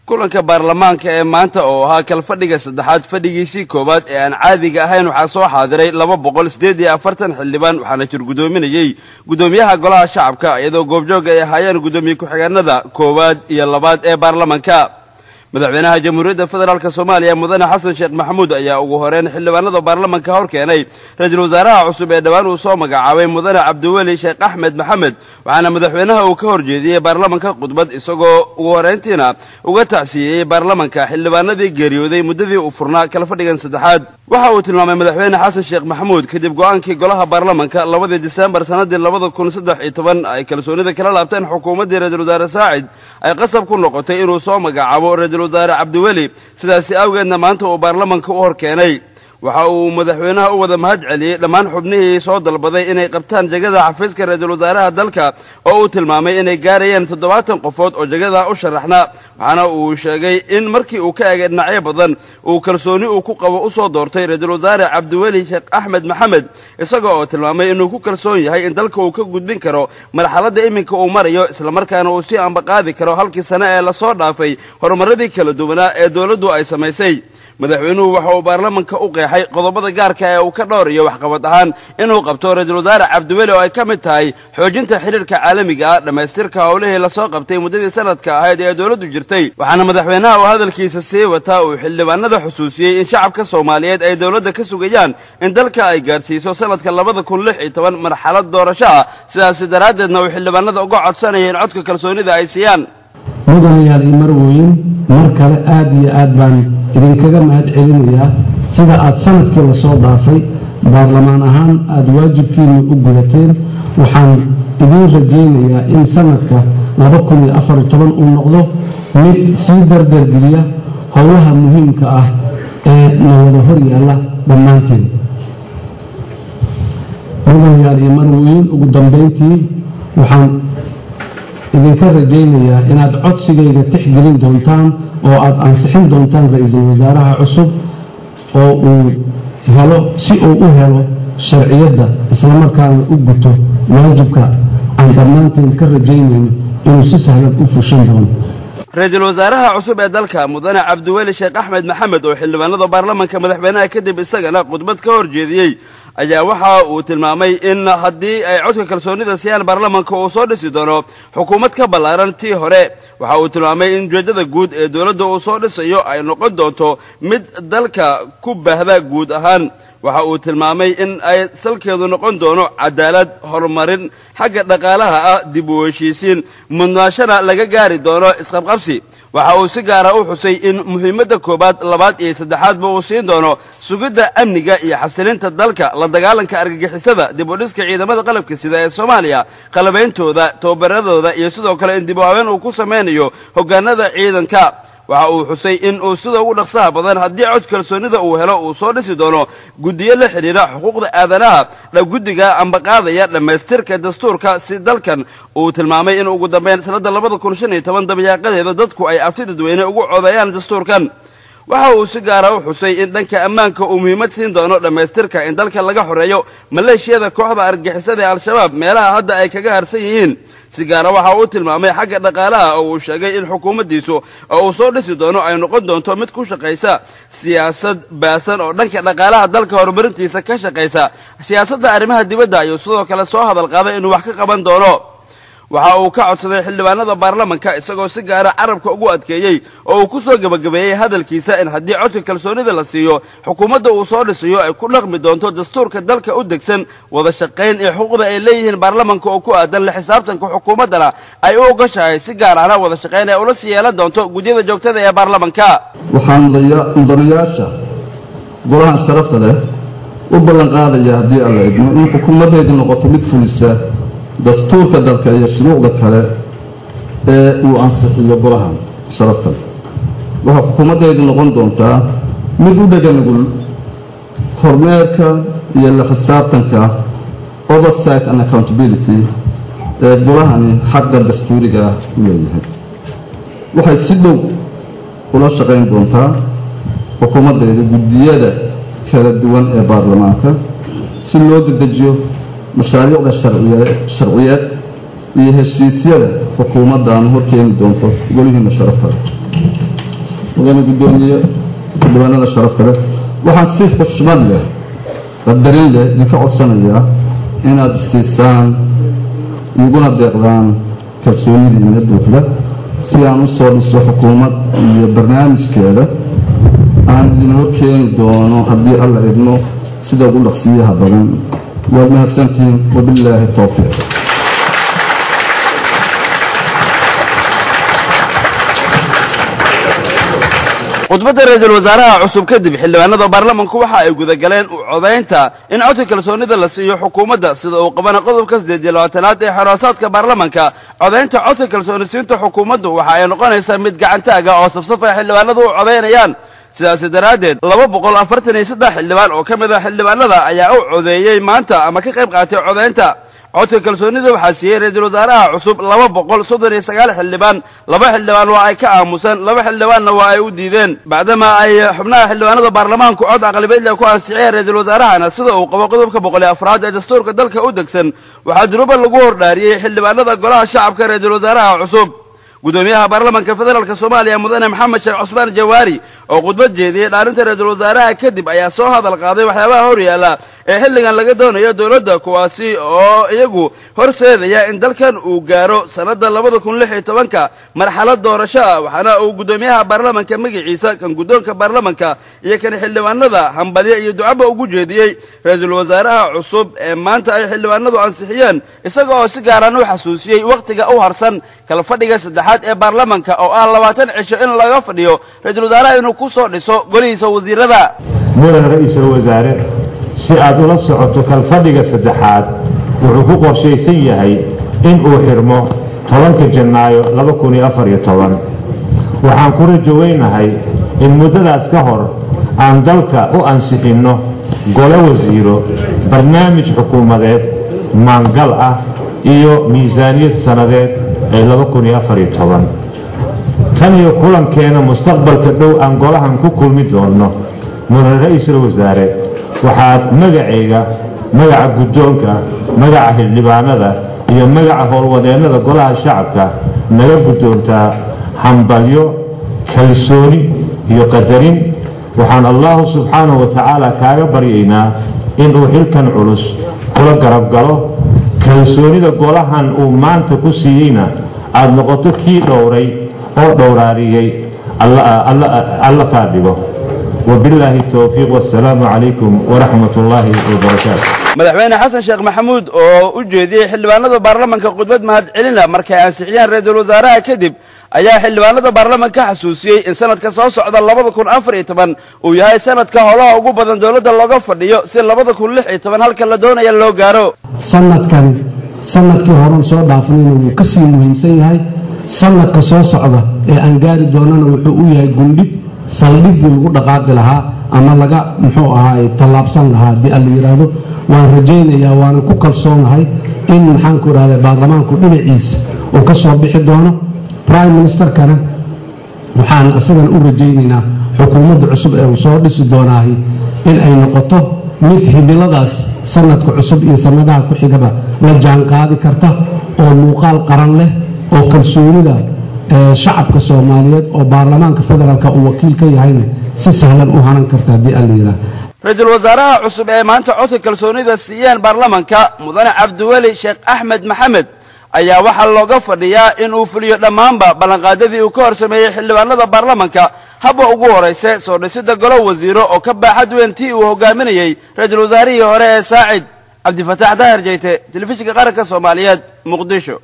Kulanka baarlamaanka ee maanta oo ahaa kalfadhiga saddexaad fadhigiisii koowaad ee aan caadiga ahayn waxaa soo xaadiray 248 xildhibaan, waxaana jir guddoominayey guddoomiyaha golaha shacabka, iyadoo goobjoog ay ahaayeen guddoomiye ku-xigeenada koowaad iyo labaad ee baarlamaanka. Madaxweynaha Jamhuuriyadda Federaalka Soomaaliya Mudane Xasan Sheekh Maxamuud ayaa ugu horeyn xildhibaanada baarlamanka hor keenay ra-iisul wasaaraha cusub ee dhowaan uu soo magacaabay, Mudane Cabdiweli Sheekh Axmed Maxamed, waxaana madaxweynaha uu ka horjeediyey baarlamanka khudbad, isagoo ugu horeyntiina uga tacsiyeeyey baarlamanka xildhibaanadii geeriyooday muddadii uu furnaa kalfadhigan saddexaad. Waxa uu tilmaamay madaxweyne Xasan Sheekh Maxamuud kadib go'aankii golaha baarlamanka 2dii Disembar sanadii 2013 ay kalsoonida kala laabteen xukuumaddii ra-iisul wasaare Saacid ay qasab ku noqotay inuu soo magacaabo ra-iisul wasaare Cabdiweli, sidaasi awgeedna maanta uu baarlamanka u hor keenay. Waxa uu madaxweynaha u wada mahad celiyey dhammaan xubnihii soo dalbaday inay qabtaan jegada xafiiska ra-iisul wasaaraha dalka, oo uu tilmaamay inay gaarayeen 70 qofood oo jegada u sharaxna, waxaana uu sheegay in markii uu ka eegay dhinacyo badan uu kalsooni uu ku qabo u soo doortay ra-iisul wasaare Cabdiweli Sheekh Axmed Maxamed, isaga oo tilmaamay inuu ku kalsoon yahay in dalka uu ka gudbin karo marxaladda iminka uu marayo, islamarkaana uu si ambaqaadi karo halkii sane ee lasoo dhaafay horumaradii kala duwanaa ee dowladdu ay samaysay. Madaxweynuhu waxa uu baarlamanka u qeexay qodobada gaarka ee uu ka dhowrayo waxqabad ahaan inuu qabto ra-iisul wasaare Cabdiweli, oo ay ka mid tahay xoojinta xiriirka caalamiga ah, dhammaystirka howlihii lasoo qabtay muddadii sanadka ahayd ee dowladdu jirtay. Waxaana madaxweynaha uu hadalkiisa sii wataa uu xildhibaanada xusuusiyey in shacabka Soomaaliyeed ay dowladda ka sugayaan in dalka ay gaarsiiso sanadka 2016 marxalad doorasho ah, sidaasi daraaddeedna uu xildhibaanada uga codsanaya in codka kalsoonida ay siiyaan. Mudanayaal iyo marwooyin, mar kale aad iyo aad baan idinkaga mahad celinayaa sida aad sanadkii lasoo dhaafay baarlamaan ahaan aada waajibkiinna u gudateen. Waxaan idiin rajaynayaa in sanadka 2014 uu noqdo mid sii dardargeliya howlaha muhiimka ah ee na wada hor yaalla dhammaanteen. Mudanayaal iyo marwooyin, ugu dambayntii waxaan idinka rajaynayaa inaad codsigayga tixgelin doontaan oo aad ansixin doontaan ra-iisul wasaaraha cusub oo uu helo si uu u helo sharciyadda, islamarkaana u guto waajibka aan dhammaanteen ka rajaynayno inuu si sahlan u fushan doono. Ra-iisul wasaaraha cusub ee dalka Mudane Cabdiweli Sheekh Axmed Maxamed oo xildhibaanada baarlamanka madaxweynaha kadib isagana khudbad ka horjeediyey ayaa waxa uu tilmaamay in haddii ay codka kalsoonida siiyaan baarlamanka uu soo dhisi doono xukuumad ka ballaaran tii hore. Waxa uu tilmaamay in ujeeddada guud ee dowladda uu soo dhisayo ay noqon doonto mid dalka ku baahda guud ahaan. Waxa uu tilmaamay in ay salkeedu noqon doono cadaalad, horumarin xagga dhaqaalaha ah, dib u heshiisiin, mudnaashana laga gaari doono isqabqabsi. Waxa uu si gaara u xusay in muhiimadda koowaad, labaad iyo saddexaadba uu siin doono sugidda amniga iyo xasilinta dalka, la dagaalanka argagixisada, dib u dhiska ciidamada qalabka sida ee Soomaaliya, qalabeyntooda, tababaradooda iyo sidoo kale in dib u habeen uu ku samaynayo hoggaanada ciidanka. Waxa uu xusay in uu sida ugu dhaqsaha badan haddii cod kalsoonida uu helo uu soo dhisi doono guddiyo la xidhiidha xuquuqda aadanaha, guddiga ambaqaadaya dhammaystirka dastuurka, si dalkan uu tilmaamay in ugu dambeyn sanadda 2015 dabayaaqadeeda dadku ay afti dadweyne ugu codeeyaan dastuurkan. Waxa uu si gaara u xusay in dhanka ammaanka uu muhiimad siin doono dhammaystirka in dalka laga xoreeyo maleeshiyada kooxda argagixisada ee Al-Shabaab meelaha hadda ay kaga harsan yihiin. Si gaara waxa uu tilmaamay xagga dhaqaalaha, oo uu sheegay in xukuumaddiisu oo uu soo dhisi doono ay noqon doonto mid ku shaqaysa siyaasad baasan oo dhanka dhaqaalaha dalka horumarintiisa ka shaqaysa. Siyaasadda arrimaha dibadda ayuu sidoo kale soo hadal qaaday inuu wax ka qaban doono. Waxa uu ka codsaday xildhibaanada baarlamanka, isagoo si gaara carabka ugu adkeeyey oo uu ku soo gebagabeeyey hadalkiisa, in haddii codka kalsoonida la siiyo xukuumadda uu soo dhisayo ay ku dhaqmi doonto dastuurka dalka u degsan, wada shaqayn iyo xuquuqda ay leeyihiin baarlamanka oo ku aadan la xisaabtanka xukuumaddana ay u ogoshahay, si gaar ahna wada shaqayn ay ula sii yeelan doonto gudyada joogtada ee baarlamanka. Waxaan mudanayaasha golahan sharafta leh u ballan qaadaya, haddii Alla idmo, in xukuumaddeedu noqoto mid fulisa dastuurka dalka iyo shuruucda kale ee uu ansixiyo golahan sharafta leh. Waxaa xukuumaddeedu noqon doontaa mid u dheganugul kormeerka iyo la xisaabtanka, oversight and accountability, ee golahani xaqa dastuuriga ah u leeyahay. Waxay si dhow ula shaqayn doontaa xukuumaddeeda guddiyada kala duwan ee baarlamaanka si loo dedejiyo mashaariicda sharciyeed iyo heshiisyada xukuumaddan horkeeni doonto golihiina sharafta leh. Mudane guddoomiye, xildhibaanada sharafta leh, waxaan si xushmad leh, qadarin leh idinka codsanayaa inaad siisaan iguna deeqdaan kalsoonidiina buuxda si aan u soo dhiso xukuumad iyo barnaamijkeeda aan idin hor keeni doono haddii Alla idmo sida ugu dhaqsiyaha badan. Waad mahadsantihiin. Wabillaahi towfiiq. Khudbadda ra-iisul wasaaraha cusub kadib, xildhibaanada baarlamanku waxa ay gudagaleen u codaynta in codka kalsoonida la siiyo xukuumadda. Sida uu qabana qodobka 28aad ee xoraasaadka baarlamanka, codaynta codka kalsoonisiinta xukuumaddu waxa ay noqonaysaa mid gacantaaga oo safsaf ay xildhibaanadu u codaynayaan. Sidaasi daraaddeed, 243 xildhibaan oo ka mid ah xildhibaanada ayaa u codeeyey maanta ama ka qayb qaatay codaynta. Codka kalsoonida waxaa siiyey ra-iisul wasaaraha cusub 239 xildhibaan. 2 xildhibaan waa ay ka aamuseen, 2 xildhibaanna waa ay u diideen. Bacdama ay xubnaha xildhibaanada baarlamaanku cod aqlibeedle ku ansixiyeen ra-iisul wasaarahana, sida uu qabo qodobka 104aad ee dastuurka dalka u degsan, waxaa duruba lagu hordhaariyey xildhibaanada golaha shacabka ra-iisul wasaaraha cusub. Gudoomiyaha baarlamanka federaalka Soomaaliya, mudane Maxamed Sheekh Cusmaan Jawaari, oo khudbad jeediyey dhaarinta ra-iisul wasaaraha kadib, ayaa soo hadal qaaday waxyaabaha hor yaalla ee xilligan laga doonayo dowladda, kuwaasi oo iyagu horseedaya in dalkan uu gaaro sannadda 2016-ka marxalad doorasho ah. Waxaana uu guddoomiyaha baarlamanka magaciisa, kan guddoonka baarlamanka iyo kan xildhibaanada hambalyo iyo ducaba ugu jeediyey ra-iisul wasaaraha cusub ee maanta ay xildhibaanadu ansixiyeen, isaga oo si gaaraan u xasuusiyey wakhtiga u harsan kala fadhiga saddexaad ee baarlamanka oo ah 20 cisho in laga fadhiyo ra-iisul wasaaraha inuu ku soo dhiso golihiisa wasiirada. Mudan ra-iisul wasaare, si aad ula socoto, kalfadhiga saddexaad wuxuu ku qorshaysan yahay in uu xirmo 10-ka Janaayo. Waxaan ku rajo weynahay in muddadaas ka hor aan dalka u ansixinno gole wasiiro, barnaamij xukuumadeed maangal ah iyo miisaaniyad sannadeed ee. Tan iyo kulankeena mustaqbalka dhow aan golahan ku kulmi doonno, mudan ra-iisul wasaare, waxaad magacayga, magaca guddoonka, magaca xildhibaanada iyo magaca howlwadeennada golaha shacabka naga guddoontaa hambalyo, kalsooni iyo qadarin. Waxaan Allahu subxaanahu wa tacaala kaaga baryaynaa inuu xilkan culus kula garab galo, kalsoonida golahan uu maanta ku siiyeyna aada noqoto kii dhowray oo dhowraariyey Alla kaa dhigo. Wabillaahi towfiiq, wassalaamu calaykum waraxmat ullaahi wabarakaatu. Madaxweyne Xasan Sheekh Maxamuud oo u jeediyey xildhibaanada baarlamanka khudbad mahadcelina markay ansixiyeen ra-iisul wasaaraha kadib, ayaa xildhibaanada baarlamanka xasuusiyey in sanadka soo socda 2014 uu yahay sanadka howlaha ugu badan dowladda looga fadhiyo si 2016 halka la doonaya loo gaaro. Sanadkani sanadkii horan soo dhaafnayna wuu ka sii muhiimsan yahay. Sanadka soo socda ee aan gaari doonana wuxuu u yahay gundhig, saldhiggii lagu dhaqaaqi lahaa ama laga muxuu ahaay tallaabsan lahaa haddii Alla yidhaahdo. Waan rajaynayaa, waanan ku kalsoonahay in, maxaanku idhahda, baarlamaanku dhinaciisa uu ka soo bixi doono. Prime ministerkana waxaan isagana u rajaynaynaa xukuumadda cusub ee uu soo dhisi doonaahi in ay noqoto mid himiladaas sanadka cusub iyo sanadaha ku xigaba la jaanqaadi karta oo muuqaal qaran leh oo kalsoonida shacabka Soomaaliyeed oo baarlamaanka federaalka uu wakiil ka yahayna si sahlan u hanan karta haddii Alla yidhaah. Ra-iisul wasaaraha cusub ee maanta codka kalsoonida siiyeen baarlamanka, mudane Cabdiweli Sheekh Axmed Maxamed, ayaa waxaa looga fadhiyaa in uu fuliyo dhammaanba ballanqaadadii uu ka hor sameeyey xildhibaanada baarlamanka, haba ugu horayse soo dhisida golo wasiiro oo ka baaxad weyn tii uu hogaaminayey ra-iisul wasaarihii hore ee Saacid. Cabdifataax Daahir Jeyte, Telefishinka Qaranka Soomaaliyeed, Muqdisho.